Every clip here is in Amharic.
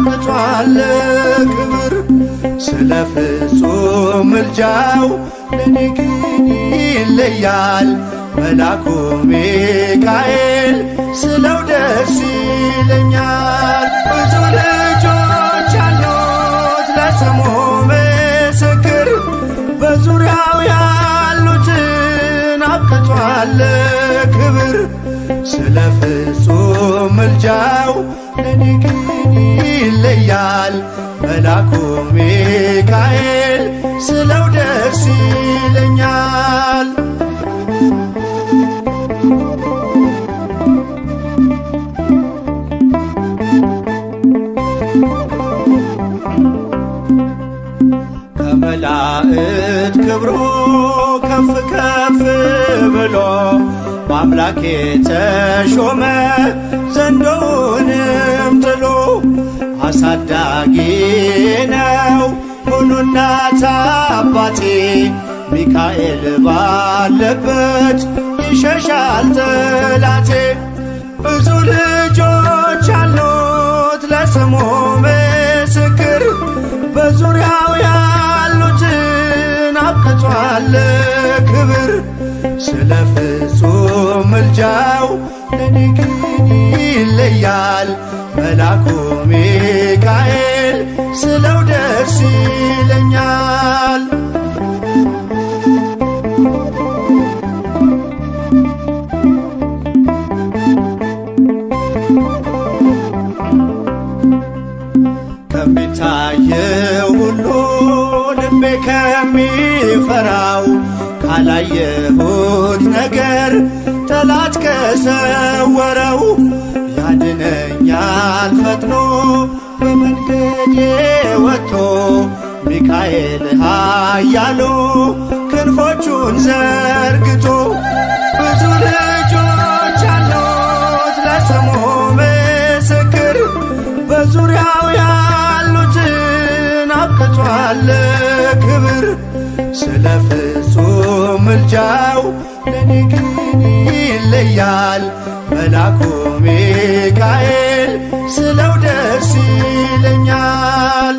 አብቅቷል ክብር ስለ ፍጹም ምልጃው ለኔ ግን ይለያል መላኩ ሚካኤል ስለው ደስ ይለኛል። ብዙ ልጆች አሉት ለስሙ ምስክር በዙሪያው ያሉትን አብቅቷል ክብር ስለ ፍጹም ምልጃው ለኔ ግን ይለያል መላኩ ሚካኤል ስለው ደስ ይለኛል። ከመላእክት ክብሩ ከፍ ከፍ ብሎ በአምላክ የተሾመ ዘንዶውንም ጥሎ አሳዳጊ ነው ሆኖ እናት አባቴ ሚካኤል ባለበት ይሸሻል ጠላቴ። ብዙ ልጆች አሉት ለስሙ ምስክር በዙሪያው ያሉትን አብቅቷል ክብር ስለ ፍጹም ምልጃው ለኔ ግን ይለያል መላኩ ሚካኤል ስለው ደስ ይለኛል። ከሚታየው ሁሉ ልቤ ከሚፈራው ካላየሁት ነገር ጠላት ከሰወረው ያድነኛል ፈጥኖ በመንገዴ ወጥቶ ሚካኤል ኃያሉ ክንፎቹን ዘርግቶ ብዙ ልጆች አሉት ለስሙ ምስክር በዙሪያው ያሉትን አብቅቷል ክብር ስለ ፍጹም ምልጃው ለኔ ግን ይለያል መላኩ ሚካኤል ስለው ደስ ይለኛል።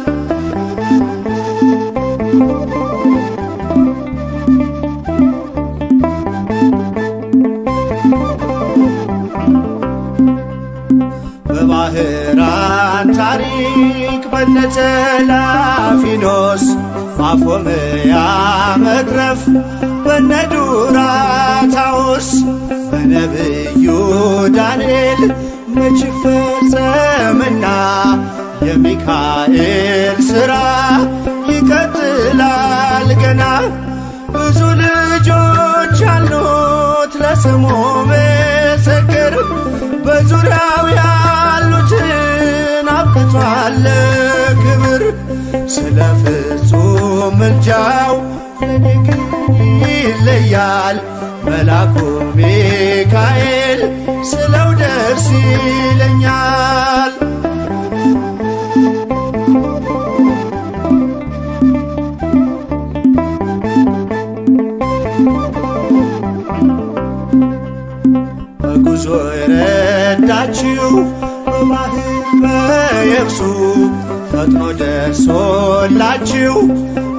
በባህራን ታሪክ በነተላፊኖስ ማፎምያ መትረፍ በነዱራታውስ በነብዩ ዳንኤል መች ፈጸምና የሚካኤል ሥራ ይቀጥላል ገና። ብዙ ልጆች አሉት ለስሙ ምስክር በዙሪያው ያሉትን አብቅቷል ክብር ስለ ፍጹም ምልጃው ለኔ ግን ይለያል መላኩ ሚካኤል ስለው ደርስ ይለኛል። በጉዞ የረዳችው በባህር በየብሱ ፈጥኖ ደርሶላችሁ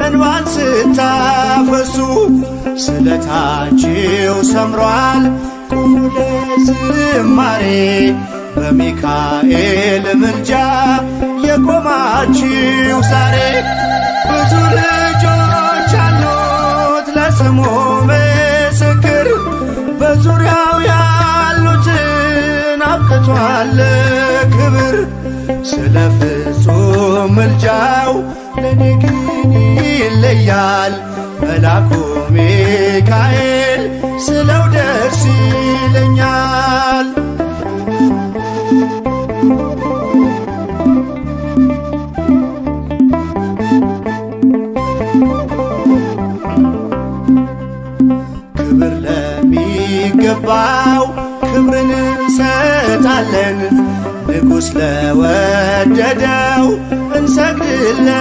እንባን ስታፈሱ ስለታችሁ ሰምሯል ቁሙ ለዝማሬ በሚካኤል ምልጃ የቆማችሁ ዛሬ። ብዙ ልጆች አሉት ለስሙ ምስክር በዙሪያው ያሉትን አብቅቷል ክብር ስለ ፍጹም ምልጃው ለኔ ግን ይለያል መላኩ ሚካኤል ስለው ደርስ ይለኛል። ክብር ለሚገባው ክብርን እንሰጣለን፣ ንጉሥ ለወደደው እንሰግድለታለን።